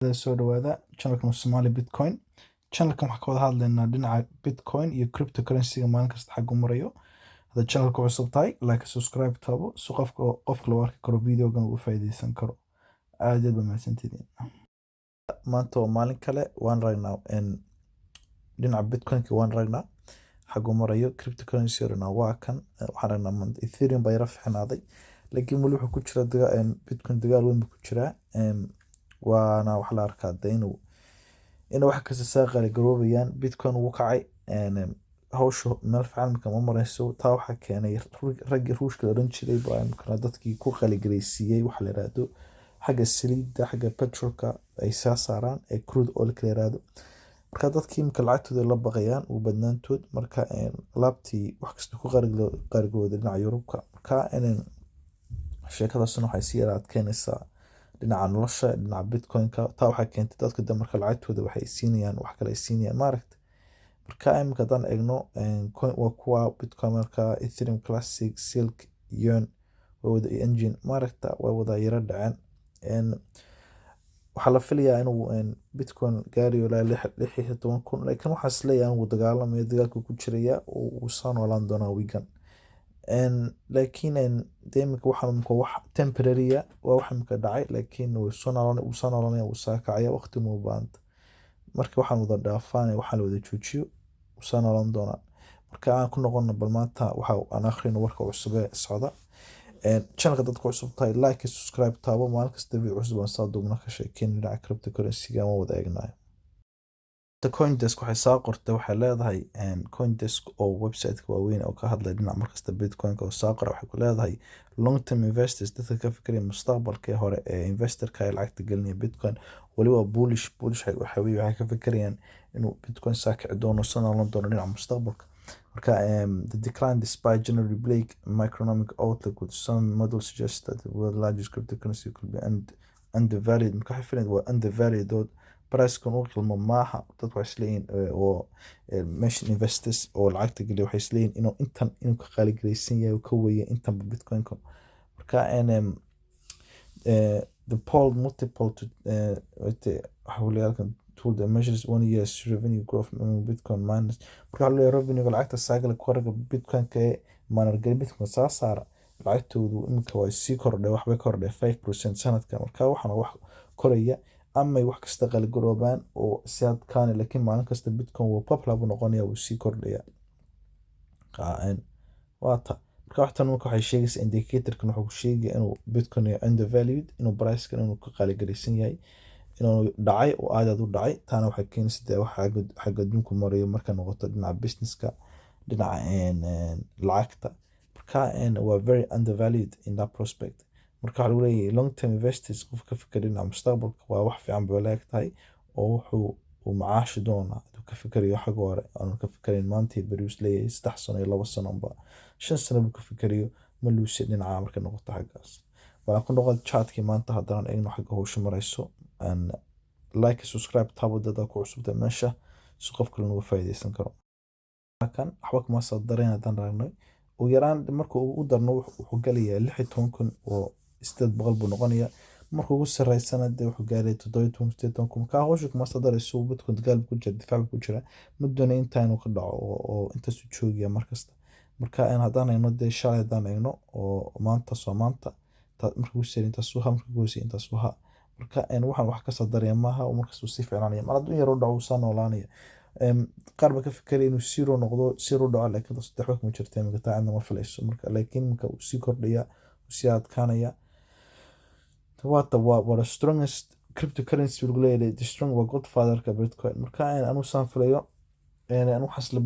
Soo dhawaada channelkan Somali Bitcoin. Channelkan waxaan ka wada hadlaynaa dhinaca Bitcoin iyo cryptocurrency-ga maalin kasta xaggu marayo. Haddaad channelka cusub tahay, like, subscribe taabo si qofka qofka loo arki karo videogan uga faa'iidaysan karo. Aad iyo aad baa mahadsantihiin. Maanta waa maalin kale, waan ragnaa dhinaca Bitcoin-ka, waan ragnaa xaggu marayo cryptocurrency ragnaa. Waa kan waxaan ragnaa maanta Ethereum baa yara fiicnaaday, laakiin weli wuxuu ku jiraa Bitcoin dagaal weyn buu ku jiraa. Waana waxa la arkaa de inuu wax kasta saa qaali garoobayaan. Bitcoin wuu kacay, hawshu meel fiican marka ma marayso. Taa waxaa keenay raggii Ruushka la oran jiray baa imikana dadkii ku qaaligaraysiiyey waxa la yiraahdo xagga saliidda, xagga petrolka ay saa saaraan ee crude oil la yiraahdo. Marka dadkii imika lacagtooda la baqayaan ugu badnaantood. Marka alaabtii wax kasta ku qaaligarowday dhinaca Yurubka. Marka sheekadaasna waxay sii yara adkeynaysaa dhinaca nolosha, dhinaca Bitcoin-ka. Taa waxaa keentay dadka de marka lacagtooda waxay siinayaan wax kale ay siinayaan, maaragta. Marka imika haddaan eegno coin waa kuwa Bitcoin, marka Ethereum Classic, Silk, Yearn waa wada Enjin, maaragta, waa wada yara dhaceen. Waxaa la filayaa inuu Bitcoin gaarayo ilaa 16,000, laakiin waxaa is leeyahay inuu dagaalamayo, dagaalka ku jiraya, uu soo noolaan doonaa wiigan. Laakiin dee imika waxaan imika wax temporary ah waa wax imika dhacay, laakiin wuu soo noolanaya, wuu soo kacaya, waqti ma u baahanta. Marka waxaan wada dhaafaan, waxaan la wada joojiyo, wuu soo noolaan doonaa. Marka aan ku noqono bal maanta waxa aan akhrino warka cusub ee socda. Channelka dadka cusub tahay, like, subscribe taabo. Maalin kasta video cusub aan soo duubno ka sheekeyn dhinaca cryptocurrency-ga waan wada eegnayo. CoinDesk waxay soo qortay, waxay leedahay CoinDesk oo website-ka waaweyn oo ka hadlaya dhinaca markasta Bitcoin-ka oo soo qora, waxay ku leedahay long term investors, dadka ka fikiraya mustaqbalka hore ee investorka ee lacagta gelinaya Bitcoin, waliba bullish. Bullish waxa weeye waxay ka fikirayaan inuu Bitcoin saa kici doono, soo noolaan doono dhinaca mustaqbalka. Marka the decline despite generally bleak macroeconomic outlook, with some models suggest that the world largest cryptocurrency could be undervalued. Marka waxay filayaan waa undervalued oo price-kan uu qilmo maaha. Dadku waxay isleeyihiin oo meeshan investors oo lacagta geliya waxay isleeyihiin inuu intan inuu ka qaaligaraysan yahay oo ka weeye intanba Bitcoin-ka. Marka the Puell multiple to waxa uu leeyahay halkan tool that measures one year's revenue growth among Bitcoin miners. Marka waxaa leeyahay revenue lacagta saagala ku Bitcoin-ka ee miner geli Bitcoin saa saara, lacagtoodu iminka waa sii kordhay, waxbay kordhay 5% sanadkan. Marka waxaana wax koraya ama wax kasta qaaligaroobaan oo si adkaani, laakiin maalin kasta Bitcoin wuu popular buu noqonaya, wuu sii kordhaya. Waa ta marka waxtan marka waxay sheegaysaa indicator-kan wuxuu ku sheegaya inuu Bitcoin yahay undervalued, inuu price-kan inuu ka qaaligaraysan yahay, inuu dhacay oo aad aad u dhacay. Taana waxay keenaysaa dee waxa xagga adduunku marayo marka noqoto dhinaca business-ka, dhinaca lacagta. Marka waa very undervalued in that prospect. Marka waxaa lagu leeyahay long term investors, qof ka fikir dhinaca mustaqbalka, waa wax fiican bay la eg tahay oo wuxuu uu macaashi doonaa hadduu ka fikirayo xagga hore, aanu ka fikirayn maanta iyo beri. Is leeyahay 3 sano iyo 2 sano amba 5 sano buu ka fikirayo, ma luusi dhinaca marka noqoto xaggaas. Walaan ku noqon chartkii maanta haddana eegno xagga howsha marayso. Like, subscribe taabo dada ku cusubta meesha si qof kale uga faa'iidaysan karo. Kan waxba kuma soo darayn haddaan ragnay ugu yaraan marka uu u darno wuxuu galayaa 16,800 buu noqonayaa. Marka ugu sareysana dee wuxuu gaaray 17, 18,000. Marka hawsha kuma soo darayso. Bitcoin dagaal buu ku jira, difaac buu ku jira, ma doonayo intaa inuu ka dhaco oo intaasuu joogaya markasta. Marka haddaan eegno dee shalay haddaan eegno oo maanta soo maanta marka ugu sarreeyay intaasuu ahaa, marka ugu hooseeyay intaasuu ahaa. Marka waxaan wax ka soo daraya maaha oo markasta uu sii fiicnaanaya. Mar hadduu in yar u dhaco, wuu soo noolaanaya. Qaar baa ka fikeraya inuu zero noqdo, zero dhaco, laakiin saddex wax kuma jirto imika, taa cidna ma filayso. Marka laakiin imika wuu sii kordhaya, wuu sii adkaanaya. Waata waa the strongest cryptocurrency lagu leeyahay, the strong waa godfatherka Bitcoin. Marka anigu saan filayo, anigu waxaas la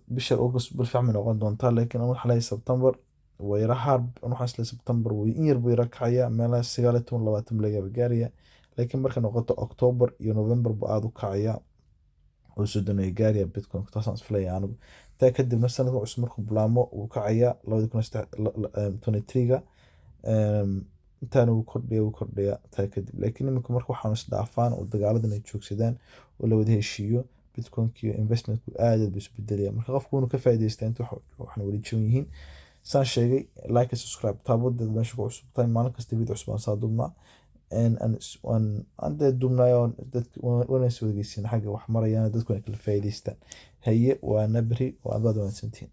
bisha August bil fiican bay noqon doontaa, laakiin anigu waxaa leeyahay September waa yara hard. Anigu waxaan isleeyahay September wuu in yar buu yara kacaya, meelaha 19, 20 laga yaaba gaaraya, laakiin marka noqoto October iyo November buu aad u kacaya oo 30 ay gaaraya Bitcoin. Taasaan isfilaya anigu. Taa kadibna sanadka cusub markuu bilaamo wuu kacaya 2023-ga, intaana wuu kordhaya, wuu kordhaya taa kadib. Laakiin iminka marka waxaan is dhaafaan oo dagaaladan ay joogsadaan oo la wada heshiiyo, Bitcoin-ki iyo investment-ku aad aad buu isu bedelaya. Marka qofku wuxuu ka faa'iidaystaa inta waxna wali jaban yihiin. Saan sheegay, like, subscribe taabadeed meesha ku cusub tahay. Maalin kasta video cusub aan soo duubnaa. Aan dee duubnayo dadka wana is wada geysiin xagga wax marayaan, dadku way kala faa'iidaystaan. Haye, waa nabri, waa aad wanaagsantiin.